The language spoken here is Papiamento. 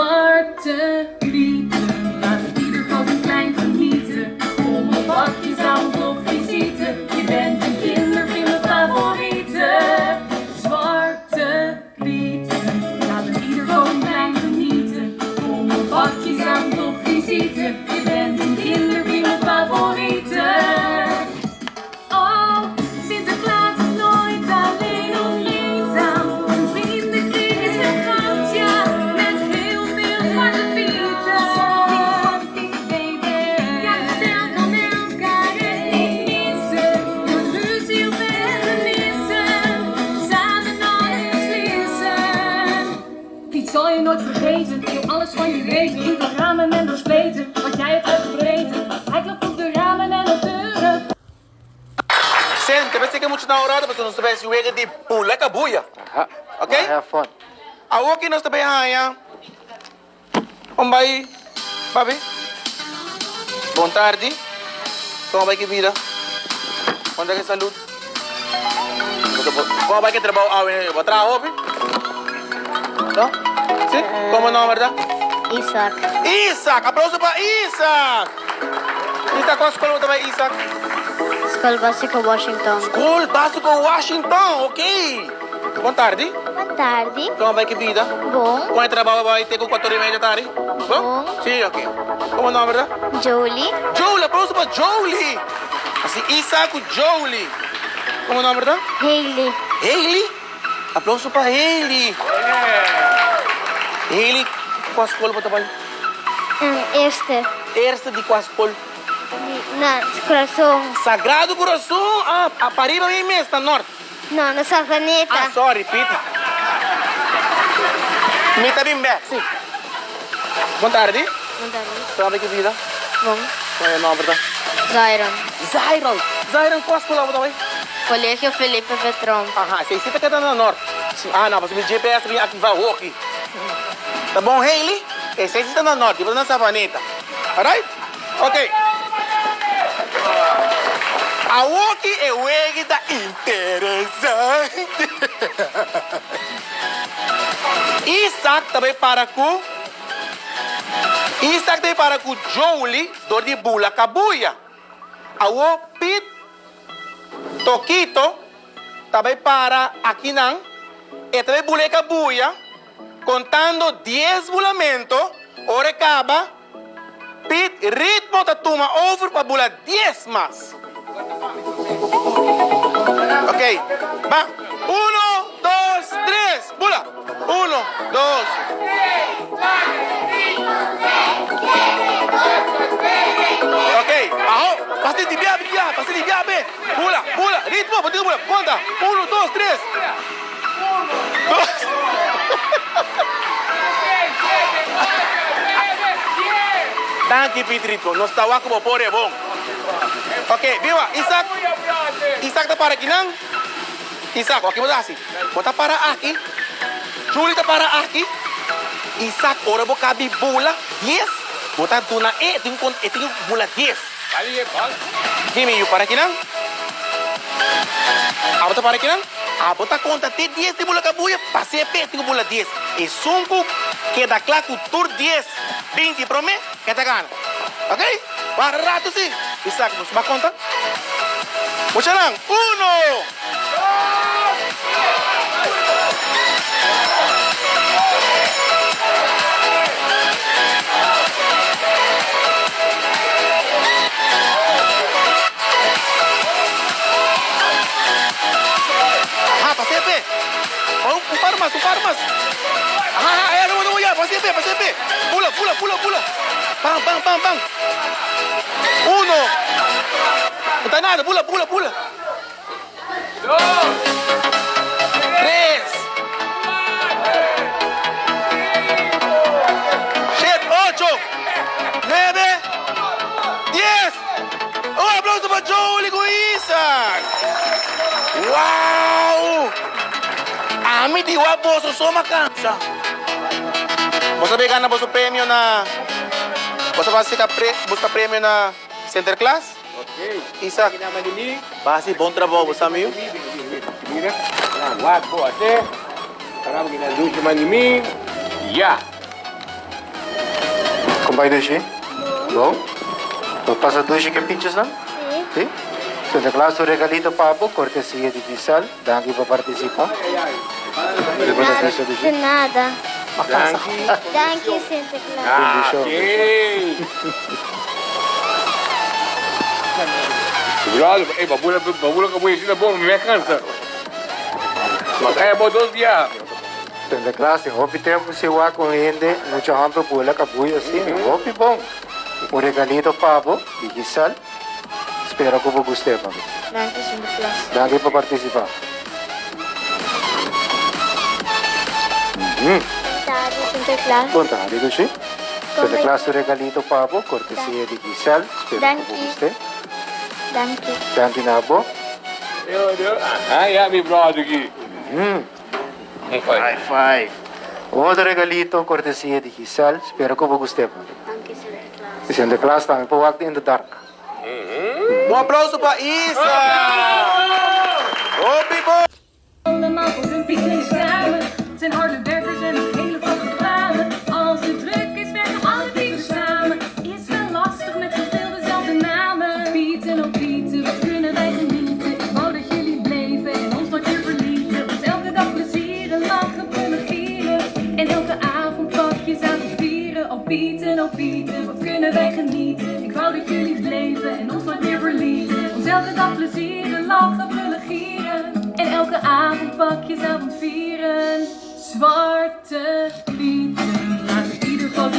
Zwarte Pieten, laat ieder groot en klein genieten. Kom op bakjesavond op visite, je bent een kinderfilm mijn favoriete. Zwarte Pieten, laat ieder groot en klein genieten. Kom op bakjesavond op visite, je bent een kinderfilm mijn favoriete. Oh, Sinterklaas is nooit alleen of eenzaam. Een vriendenkring is heel groot, ja, met heel veel zwarte pieten. Zwarte pieten, baby. Ja, stel kan elkaar echt niet missen. Door ruzie of ergernissen, samen alles beslissen. Piet zal je nooit vergeten, wil alles van je weten. Door ramen en door spleten, wat jij hebt uitgevreten. Hij klopt op de ramen en op deuren. Sente, pensé que mucho na orado, pasobra nos ta bai hasi wega di bula kabuya. Ok? Awoki nos ta bai haña un bai, papi. Bon tardi. Kon a bai ki bida? Kon ta ki salud? Kon a bai ki trabou awe? Bo a traha hopi? No? Si? Kon bo nomber ta? Isaac. Isaac! Aplauso pa Isaac! Isaac, kua skol bo ta bai, Isaac? Skol Básiko Washington. Skol Básiko Washington, ok! Bon tardi. Bon tardi. Kon a bai ki bida? Bon. Kon e trabou a bai te ku kuator i media tardi? Bon? Bon. Si, ok. Kon bo nomber ta? Jolie. Jolie, aplauso pa Jolie! Asi Isaac ku Jolie. Kon bo nomber ta? Hailey. Hailey? Aplauso pa Hailey. Hailey, kua skol bo ta bai? Eerste. Eerste di kua skol? Na Kurason. Sagrado Kurason? Ah, pariba mi mes, na nort. No, na Savaneta. Ah, sorry, Pete. Mi ta bin bek, si. Bon tardi. Bon tardi. Kon ta ki bida? Bon. Kon e nomber ta? Zairon. Zairon! Zairon, kua skola bo ta bai? Colegio Felipe Petrón. Aha, esei si ta keda na nort. Ah, no, pasobra mi GPS a bin aktivá hopi. Ta bon, Hailey? Esei si ta na nort, di bo ta na Savaneta. Alright? Ok. Awoki e wegi ta interesante. Isaac ta bai para ku Isaac ta bai para ku Jolie dor di bula kabuya. Awo Piet Tokito ta bai para akinan, e ta bai bula e kabuya kontando dies bulamento, ora e kaba Pit ritmo ta tuma over pa bula dies mas. Ok, ba. Uno, dos, tres, bula! Uno, dos. Ok, aho, pasa di bia, bia, pasa di bia, be. Bula, bula, ritmo, bo tin ku bula. Konta, uno, dos, tres. Danki Pitrito, nos ta wak ku bo por e bon. Ok, biba, Isaac, Isaac ta para akinan. Isaac, wak ki bo ta hasi? Bo ta para aki, Julie ta para aki. Isaac, ora bo kabi bula dies, bo ta duna e, e tin ku e tin ku bula dies. Jimmy, yu para akinan. Abo ta para akinan. Abo ta konta te dies di bula kabuya, pas'é p'e tin ku bula dies. Esun ku keda kla ku tur dies 20 promé, e ta gana. Ok? Wak ratu si. Isaac, bo ba konta? Muchanan, uno! Aha, pas'é p'e. Un par mas, un par mas. Aha, aha, aya, no, no, ya, pas'é p'e, pas'é p'e. Bula, bula, bula, bula. Bam, bam, bam, bam. Uno. No ta nada, bula, bula, bula. Tres. Shete, ocho, nuebe, dies. Un aplauso pa Jolie ku Isaac. Wow! Ami di wak boso so ma kansa. Boso a bay gana boso premio na boso a bay buska premio na Sinterklaas? Isaac, ba hasi bon trabou bo sa miu? Bai dushi? Bon. Bo pasa dushi ke pichesnan? Si. Si? Sinterklaas su regalito pa bo, kortesia di Giselle. Danki pa partisipa. Bo ta bisa dushi? De nada. Danki. Danki Sinterklaas. Bendishon. Brother, ey, babula, babula ka boy, sila bom, me cansa. Makaya bo dos dia. Sinterklaas tin hopi tempu si wak un hende mucha homber bula kabuy asina. Hopi bon. Un regalito pa bo di Giselle. Spera ku bo gust'é papi. Danki Sinterklaas. Danki pa partisipá. Bon tardi Sinterklaas. Bon tardi Dushi. Sinterklaas su regalito pa bo, kortesia di Giselle. Spera ku bo gust'é. Danki. Danki na bo. Ah, ya mi brother aki. High five. Un otro regalito cortesia di Giselle. Spero cu bo gust'e papi. Danki Sinterklaas. Y Sinterklaas tambe por wak di in the dark. Un aplauso pa Isa! Hopi bon! Allemaal voor hun piekling samen. Het zijn harde werkers en ook hele vaste plannen. Als het druk is, werken alle pieten samen. Is wel lastig met zoveel dezelfde namen. Pieten, oh Pieten, wat kunnen wij genieten. Ik wou dat jullie bleven en ons nooit meer verlieten. Want elke dag plezieren, lachen, brullen, gieren. En elke avond pakjesavond vieren. Oh Pieten, oh Pieten, wat kunnen wij genieten. Ik wou dat jullie bleven en ons nooit meer verlieten. Want elke dag plezieren, lachen, brullen, gieren. En elke avond pakjesavond vieren. Zwarte Pieten, laten ieder grote